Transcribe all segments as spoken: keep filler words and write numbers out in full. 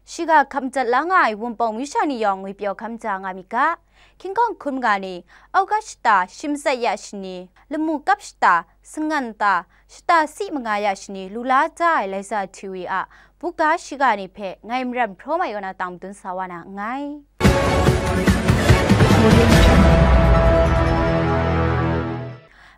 Shiga hkap madat la nga ai Wunpawng myu sha ni yawng ngwi pyaw hkam ja nga mi ga. Hkying hkawng hkun nga ni, August shata shi matsat ya shani, lamu kap shata, sangan ta, shata si manga ya shani lu la ja ai Laiza T V a buga shiga ni hpe ngai Maram Hpraw Mai Yona tang madun sa wa na nngai.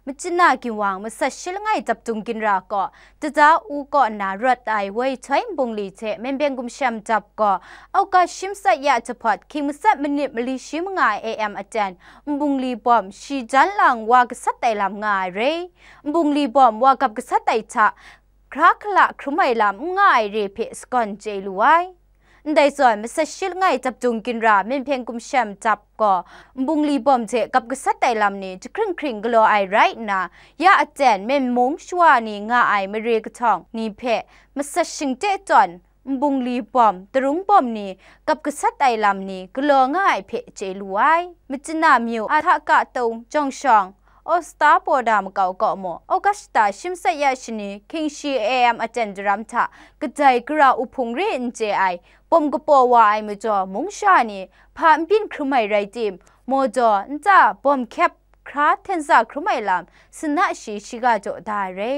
Machyin na ginwang masat shi langai dap dung ginra kaw, Dada U kaw nna rawt ai woi htoi nbungli hte Myenbeng Gumshem Dap gaw, August shi matsat ya jahpawt hkying matsat manit mali shi manga A M aten, nbungli bawm shi jan lang wa gasat ai lam nga ai re. Nbungli bawm wa gap gasat ai hta, hkra hkala hkrum ai lam n nga ai re hpe sagawn chye lu ai. Ndai zawn, masat shi langai dap dung ginra Myenbeng Gumshem Dap gaw, nbungli bawm hte gap gasat ai lam ni jahkring hkring galaw ai rai nna, ya aten Myen mung shawa ni nga ai mare kahtawng ni hpe masat shingte tawn, nbungli bawm, darung bawm ni gap gasat ai lam ni galaw nga ai hpe chye lu ai. Machyin na myu, Athaka Tung, Jawng Shawng, All Star Border makau kaw mung, August shata shi matsat ya shani, hkying shi A M aten daram hta, kadai gara uhpung re n chye ai, bawm kapaw wa ai majaw, mung sha ni hpa n byin hkrum ai rai tim, maw jaw, nta bawm hkyep hkra hten sa hkrum ai lam, suna shi shiga jaw da ai re.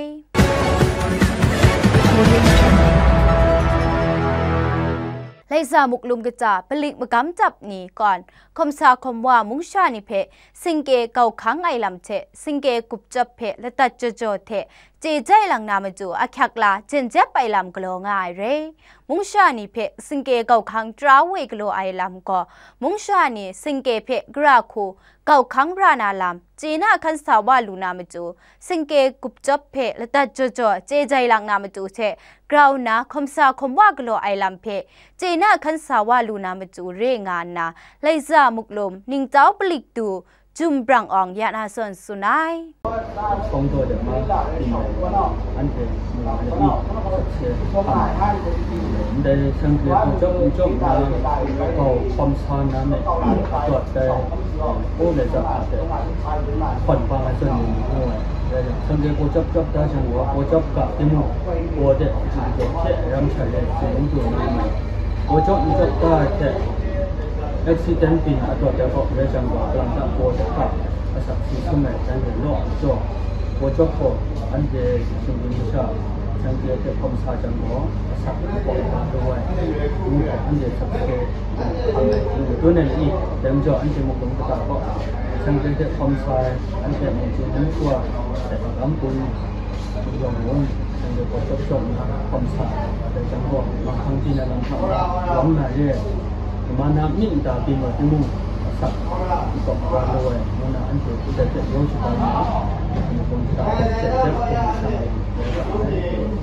Laiza Muklum kata, palik magam dap ni kawn, hkawm sa hkawm wa mung sha ni hpe singke gau hkang ai lam hte, singke gup chyawp hpe ladat jaw jaw hte chye jai lang na matu ahkyak la jen jep ai lam galaw nga ai re. Mung sha ni hpe singke gau hkang tara woi galaw ai lam gaw, mung sha ni singke hpe gara hku gau hkang ra na lam, chye na hkan sa wa lu na matu, singke gup chyawp hpe ladat jaw jaw chye jai lang na matu hte grau nna hkawm sa hkawm wa galaw ai lam hpe chye na hkan sa wa lu na matu re nga nna, Laiza Muklum, Ningtau Palik Du, Jum Brang Awng ya na zawn tsun ai. Hpawng daw de ma, byin ai, anhte mu ai ni, sakse hpang ai. Ndai shanhte hku chyawm n chyawm nna, kau hkawm sa na me, a tawt ai, o le za a hte, hkawn bang ai zawn ni ngu ai. Rai yang, shanhte hku chyawm chyawm da jang gaw, hku chyawm ga timung, gaw de, hte ram sha le, tsun n du na mai. Hku chyawm n chyawm da ai hte, accident byin a tawt ai gaw, rai jang gaw, alang hta gaw de hka, asak si sum ai, shanhte law a jaw, hku chyawm gaw, anhte shinggyim masha, shanhte hte hkawm sa jang gaw, asak hkawm hkawm lu ai, ngu gaw, anhte sakse, hkam ai hku, dun ai i, dai majaw, anhte Muklum kata gaw, shanhte hte hkawm sa ai, anhte mungchin n hkru ai, dai magam kun, yawng mung, shanhte gaw chyawm chyawm nna hkawm sa, dai jang gaw, manghkang byin ai lam hta mung, lawm na re ai, Kaman na myi nta byin wa timung, asak n kawp wa lu ai, ngu na anhte hku dai hte yaw shaga nna, Muklum kata hpe hkyep hkyep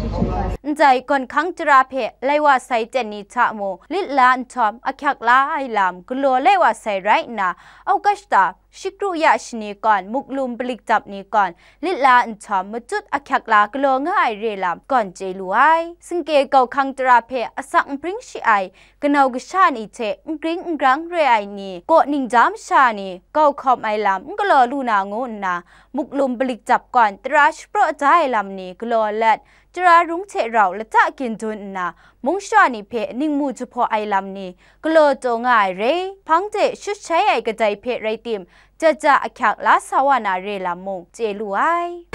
hkum sa ai. Ndai gawn hkang tara hpe lai wa sai ten ni hta mung, lit la nhtawm, ahkyak la ai lam galaw lai wa sai rai nna, August shata, shikru ya shani kawn, Muklum palik dap ni kawn, lit la nhtawm, matut ahkyak la galaw nga ai re lam gawn chye lu ai. Singke gau hkang tara hpe asak n pring shi ai, kanau kasha ni hte n gring n grang re ai ni, kaw ningda masha ni, gau hkawm ai lam n galaw lu na ngu nna, Muklum palik dap kawn tara shapraw da ai lam ni galaw let, tara rung hte rau lata gin dun nna, mung sha ni hpe ningmu jahpaw ai lam ni galaw taw nga ai re. Hpang de shut shai ai kadai hpe rai tim, jaja ahkyak la sa wa na re lam mung chye lu ai.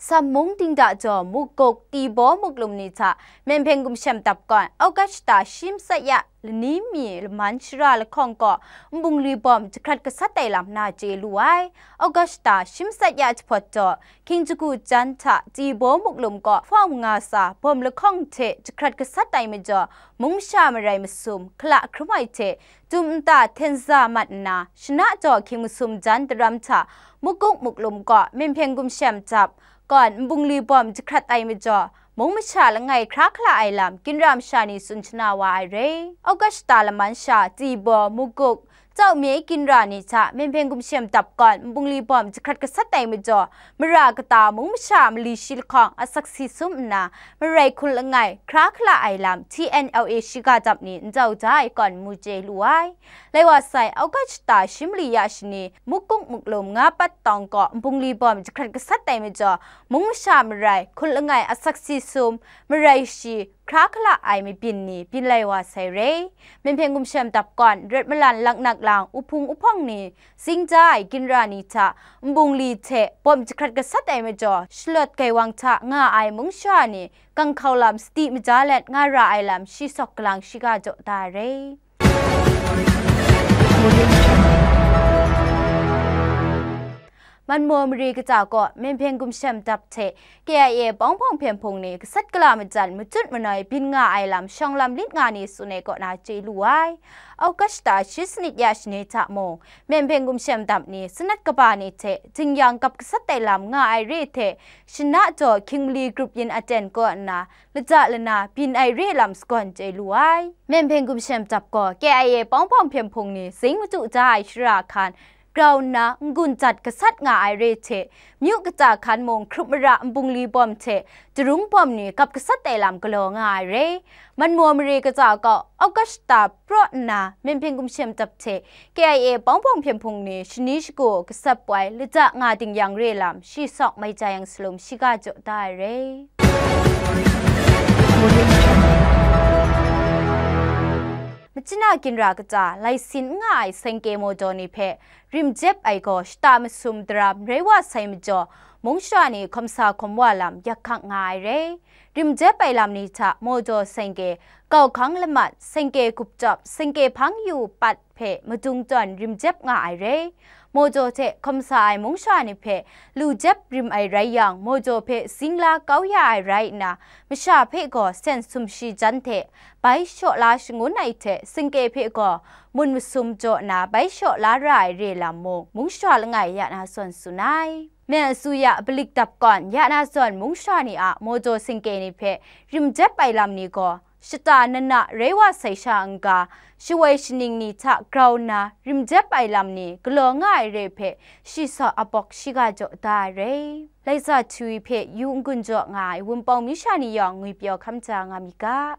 Sam mung dingda jaw, Mukuk, Tibaw, Muklum ni hta Myen Hpeng Gumshem Dap kawn, August shata shi matsat ya lani mi laman shara lahkawng kaw nbungli bawm jahkrat gasat ai lam na chye lu ai. August shata shi matsat ya jahpawt jaw, Hkying Jagu jan hta Tibaw Muklum kaw hpawng manga sa bawm lahkawng hte jahkrat gasat ai majaw, mung masha marai masum, hkala hkrum ai hte, dum nta hten za mat nna, shana jaw hkying masum jan daram hta, Mukuk Muklum kaw Myen Hpeng Gumshem Dap kawn nbungli bawm jahkrat ai majaw, mung masha langai hkra hkala ai lam, ginra masha ni tsun shana wa ai re. August shata laman sha, Tibaw, Mukuk, Chau mi ginra ni hta Myen Hpeng Gumshem Dap kawn nbungli bawm jahkrat gasat ai majaw, mara kata mung masha mali shi lahkawng asak si sum nna, marai hkun langai hkra hkala ai lam T N L A shiga dap ni n jau da ai kawn mu chye lu ai. Lai wa sai, August shata shi mali ya shani, Mukuk Muklum nga pat tawng kaw nbungli bawm jahkrat gasat ai majaw, mung masha marai hkun langai asak si sum, marai shi, hkra hkala ai mabyin ni byin lai wa sai re. Myen Hpeng Gumshem Dap kawn Ret Malan Laknak Lang uhpung uhpawng ni zing da ai ginra ni hta nbungli hte bawm jahkrat gasat ai majaw, shalawt gaiwang hta nga ai mung masha ni ganghkau lam sadi maja let nga ra ai lam shi sawk galang shiga jaw da ai re. Manmaw mare kaja kaw Myen Hpeng Gumshem Dap hte K I A pawng hpawng hpyen hpung ni gasat gala majan matut manoi byin nga ai lam shawng lam lit nga ni tsun ai kaw na chye lu ai. August shata shi sanit ya shani hta mung, Myen Hpeng Gumshem Dap ni sanat kaba ni hte dingyang kap gasat ai lam nga ai re hte, shana jaw hkying mali grup yin aten kaw nna, lata lana byin ai re lam sagawn chye lu ai. Myen Hpeng Gumshem Dap gaw K I A pawng hpawng hpyen hpung ni zing madu da ai shara hkan grau nna n-gun jat gasat nga ai re hte, myu kata hkan mung hkrup mara nbungli bawm hte darung bawm ni kap gasat ai lam galaw nga ai re. Manmaw mare kaja kaw August shata praw nna Myen Hpeng Gumshem Dap hte K I A pawng hpawng hpyen hpung ni shani shagu gasat poi lata nga dingyang re lam shi sawk mai ja yang salum shiga jaw da ai re. Machina ginra kaja laisin n nga ai sengke mawdaw ni hpe rim jep ai gaw shata masum daram rai wa sai majaw, mung shara ni hkawm sa hkawm wa lam yak hkak nga ai re. Rim jep ai lam ni hta mawdaw sengke, gauhkang lamat, sengke gupcap, sengke hpang yu pat hpe madung tawn rim jep nga ai re. Mawdaw hte hkawm sa ai mung shara ni hpe lu jep rim ai rai yang, mawdaw hpe zing la kau ya ai rai nna, masha hpe gaw sen sumshi jan hte bai shaw la shangun ai hte, sengke hpe gaw mun masum jaw na bai shaw la ra ai re lam mung, mung shara langai ya na zawn tsun ai. Myen Asuya Balik Dap kawn ya na zawn mung shara ni a mawdaw sengke ni hpe rim jep ai lam ni gaw, shata nana rai wa sai sha n-ga, shawoi shaning ni hta grau nna rim jep ai lam ni galaw nga ai re hpe shi sawk abawk shiga jaw da ai re. Laisa Htui hpe yu n-gun jaw nga ai Wunpawng mi sha ni yawng ngwipyaw hkam ja nga mi ga.